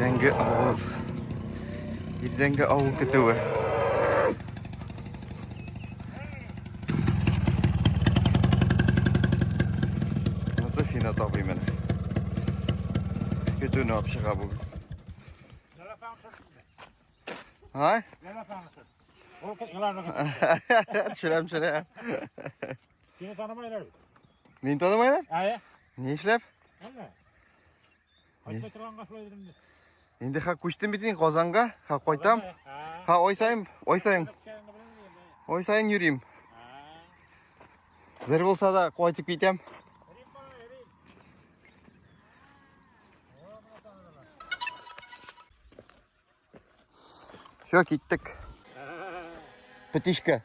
Ирдәнге авыл. Ирдәнге авыл көтүе. Монысы Фина табый менә. Көтүне алып чыга бүген. А? Төшерәм, төшерәм. Сине танымайлар бит. Мин танымайлар? Әйе. Ни эшләп? Әллә. Кайтмай торганга шулай дидем инде. Инде ха күчтем бит инде Казанга, ха кайтам. Ха ай саен, ай саен, ай саен йөрим. Бер булса да кайтып китәм. Все, киттек. Птичка.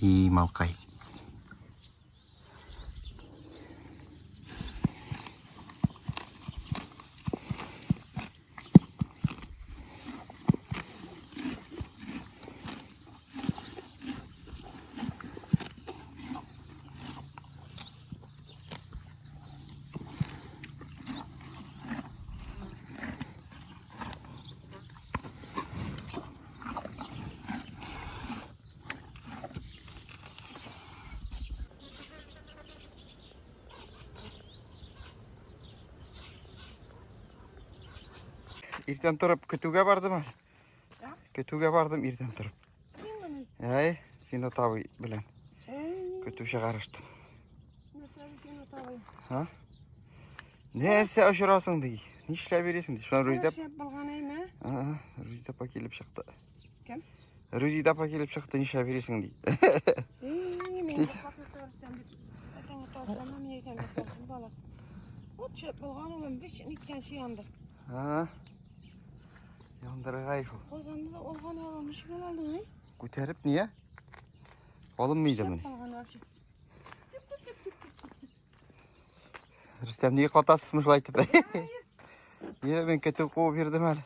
И малкай. Иртән торып көтүгә бардым әле. Көтүгә бардым иртән торып. Әй, Финат абый белән. Көтү чыгарыштым. Ха? Нәрсә очырасың ди? Нишләп йөрисең ди? Шуннан Рузидә Шәп булган әйме? Ага, Рузидә апа килеп чыкты. Кем? Рузидә апа килеп чыкты, нишләп йөрисең ди. Эй, мин Кит. йоклап ятарым бит. Әтәңе тавышына мин әйтәм йокласын бала. Вот шәп булган улым, биш ниткәнче янды. Ага. Яндыргай шул. Казанны да алган алам, ничек алдың, әй? Күтәреп нигә? Алынмый Шәп мени? булган вообще. Рөстәм, нигә катасызмы шулай итеп? Нигә мин көтү куып йөрдем әле?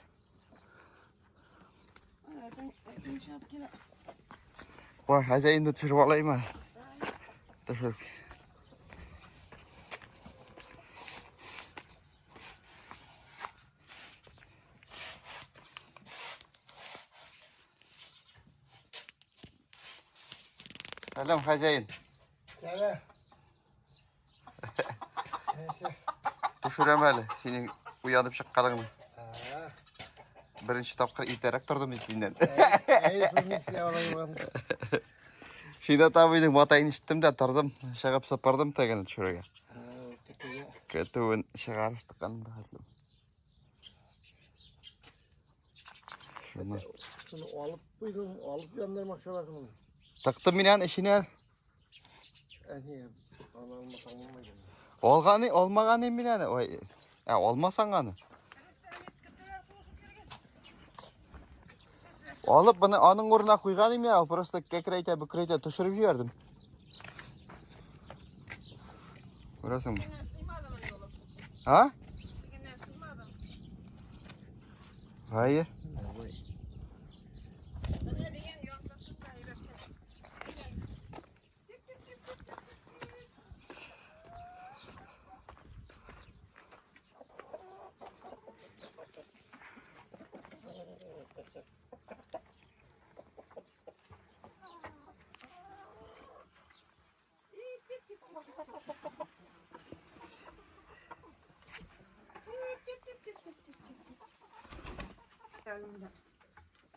Әтәң, әтәң шәп килә. Ой, хозяинны төшереп алайым әле. Төшереп. Сәлам, хозяин. Сәлам. Төшерәм әле синең уянып чыкканыңны. Ага. Беренче тапкыр иртәрәк тордым бит синнән. Әй, шуны алайым. Фидат абыйның матаен ишеттем дә тордым, чыгып сыпырдым тегене төшерергә. Көтүен чыгарыштык анда хәтлем. Шуны Шуны алып куйдың, алып яндырмакчы буласың моны. тыктым мин аны эченә. Әни, аны алмасаң булмайды. Алганы, алмаганы мин аны. Ой, ә алмасаң аны. Алып моны аның урынына куйган идем я, просто кәкрәйтә, бөкрәйтә төшереп җибәрдем. Күрәсеңме? Тегеннән сыймадым инде улым. Ha? Тегеннән сыймадым. Hayır. Менә дигән янсасын да әйбәт.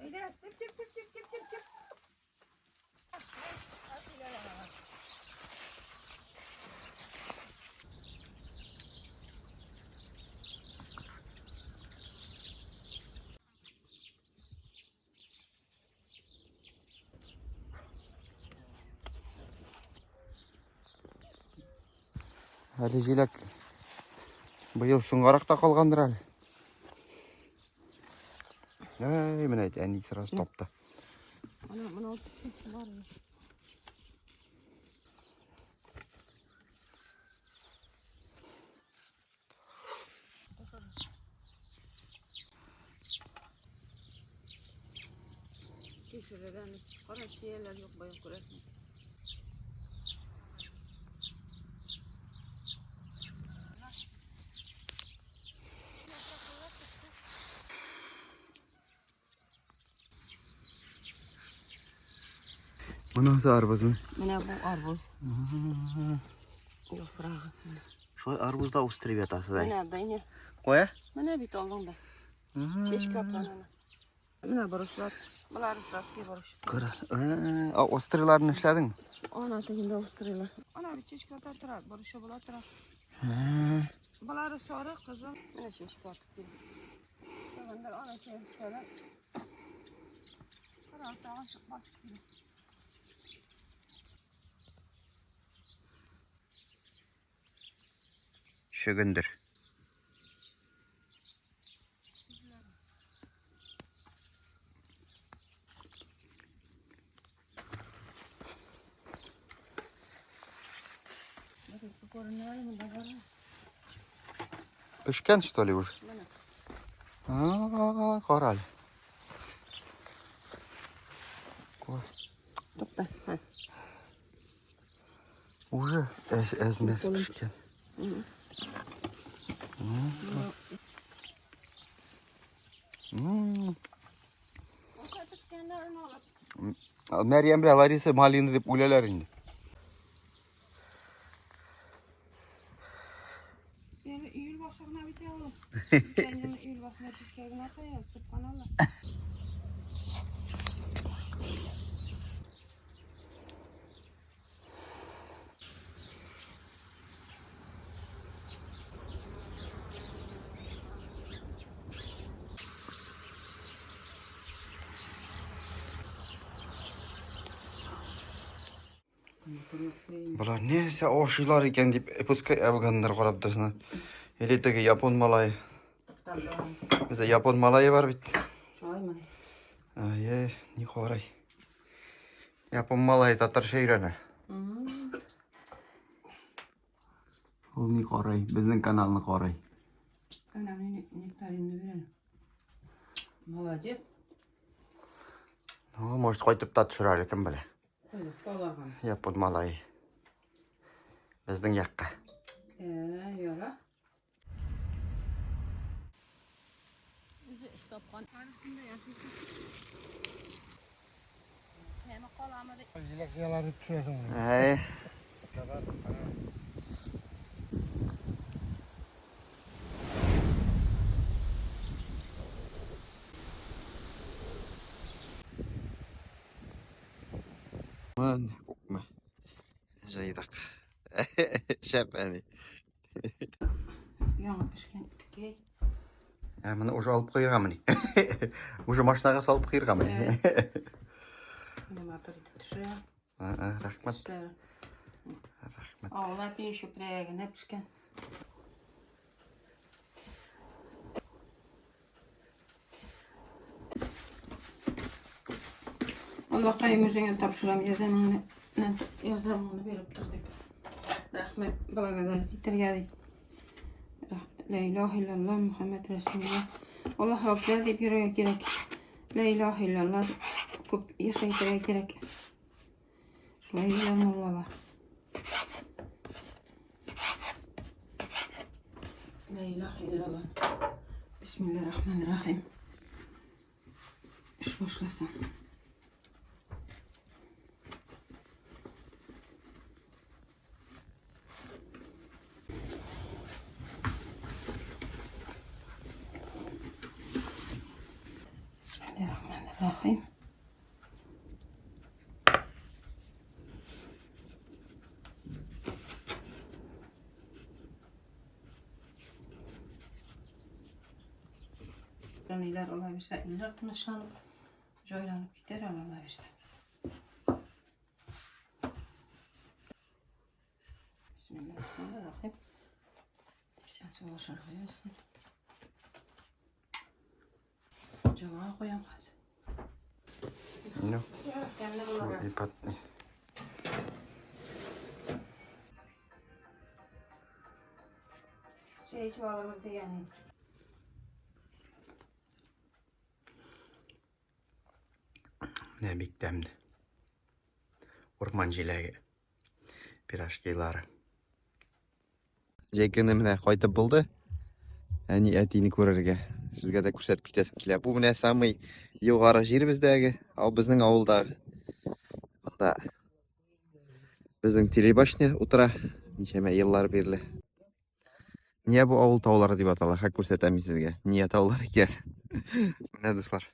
Әйдә, тип тип тип тип тип тип тип. Әле җиләк быел соңгарак та калгандыр әле. Әй, менә әни сразу тапты. Ана, моны бар. Кешеләрдән кара чияләр юк быел күрәсең. Монысы арбузмы? Менә бу арбуз. Яфрагы. Шулай арбуз да үстереп ятасыз әй. Менә дыня. Кая? Менә бит алдыңда. Чәчкә аткан ана. Менә борычлар. Болары сладкий борыч. Кара. А острыларны эшләдеңме? Ана тегендә үстерәләр. Ана бит чәчкә ата тора, борычы була тора. Болары сары, кызыл. Менә чәчкә атып килә. Тегендә ана чәчкәләр. Кара тагын басып килә. Чөгендер. Пешкән, что ли, уже? Менә. А, кара әле. Тукта. Һә. Уже әз-мәз пешкән. М. Ул пешкәннәрен алып. Мәрьям белән Лариса малина дип үләләр инде. Yani июль башы гына бит ул. Үткән елны июль башында чәчкә генә ата, субханалла. Болар нәрсә ашыйлар икән дип, пускай афганнар карап торсын. Или теге япон малае. Бездә япон малае бар бит. Шулаймы? Ай, ни карай. Япон малае татарча өйрәнә. Ул ни карай? Безнең каналны карай. Әнә мин нектаринны бирәм. Молодец. Ну, может, кайтып та төшерә әле, кем белә. Тауларга. Япон малае. Безнең якка. Ә, яра. Җиләк җыялар дип төшерәсең. Әй, Менә күпме җыйдык. Шәп әни. Яңа пешкән ипкәй. Ә моны уже алып куяргамыни? Уже машинага салып куяргамыни? Менә матур итеп төшерә. Рәхмәт. Төшләре. Рәхмәт. Авыл әпи еще прәгенә пешкән. Аллакаем үзеңә тапшырам, ярдәмеңне, ярдәмеңне биреп тор дип. Рәхмәт, благодарить итәргә дип. Ла илаһа иллаллаһ Мухаммад Расулуллаһ. Аллаһу акбар дип йөрергә кирәк. Ла илаһа иллаллаһ дип күп еш әйтергә кирәк. Шулай диләр муллалар. Ла илаһа иллаллаһ. Бисмиллаһир-рахманир-рахим. Эш башласын. Бисмиллаһир-рахманир-рахим. Ниләр ала бирсә, илләр тынычланып, җайланып китәр ала бирсә. Бисмиллаһир-рахманир-рахим. Исән сау ашарга язсын. Җылыга куям хәзер. Ну, Тәмле булыр. ипат. Чәй эчеп алырбыз дигән идек. Менә бик тәмле. Урман җиләге. Пирожкилары. Җәй көне менә кайтып булды. Әни әтине күрергә. Сезгә дә күрсәтеп китәсем килә. Бу менә самый югары җир бездәге, ал безнең авылдагы. Монда безнең телебашня утыра ничәмә еллар бирле. Ния бу авыл таулары дип атала? Хәк күрсәтәм мин сезгә. Ния таулар икән. Менә дуслар.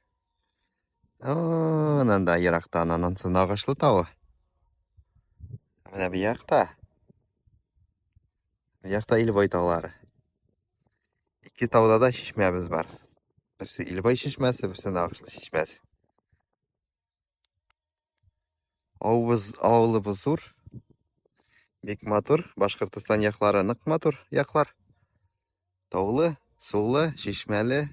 Анан да еракта, анан Агачлы тавы. Менә бу якта. Бу якта Илбай таулары. Ике тауда да чишмәбез бар. Берсе Илбай чишмәсе, берсе Агачлы чишмәсе. Авылыбыз, авылыбыз зур. Бик матур. Башкортостан яклары нык матур яклар. Таулы, сулы, чишмәле.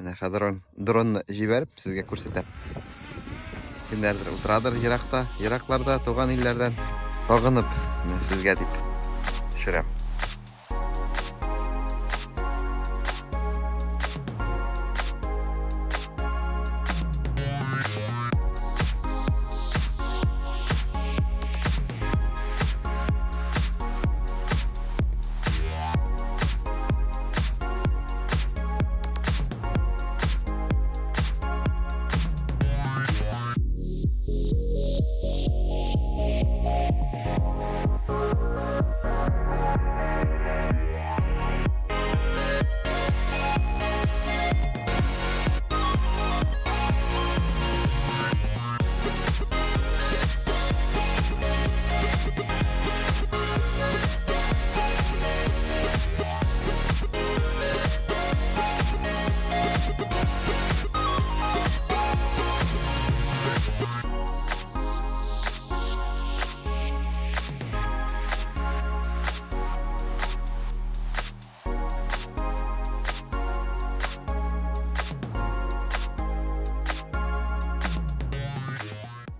Менә хәзер дронны җибәреп сезгә күрсәтәм. Кемнәрдер утырадыр еракта, еракларда, туган илләрдән сагынып, менә сезгә дип төшерәм.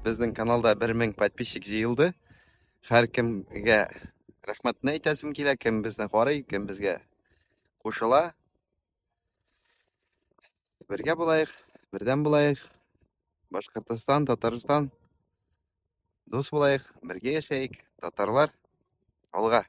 Безнең каналда 1000 подписчик җыелды. Һәркемгә рәхмәтне әйтәсем килә, кем безне карый, кем безгә кушыла. Бергә булайык, бердәм булайык. Башкортостан, Татарстан. Дус булайык, бергә яшәйек. Татарлар, алга!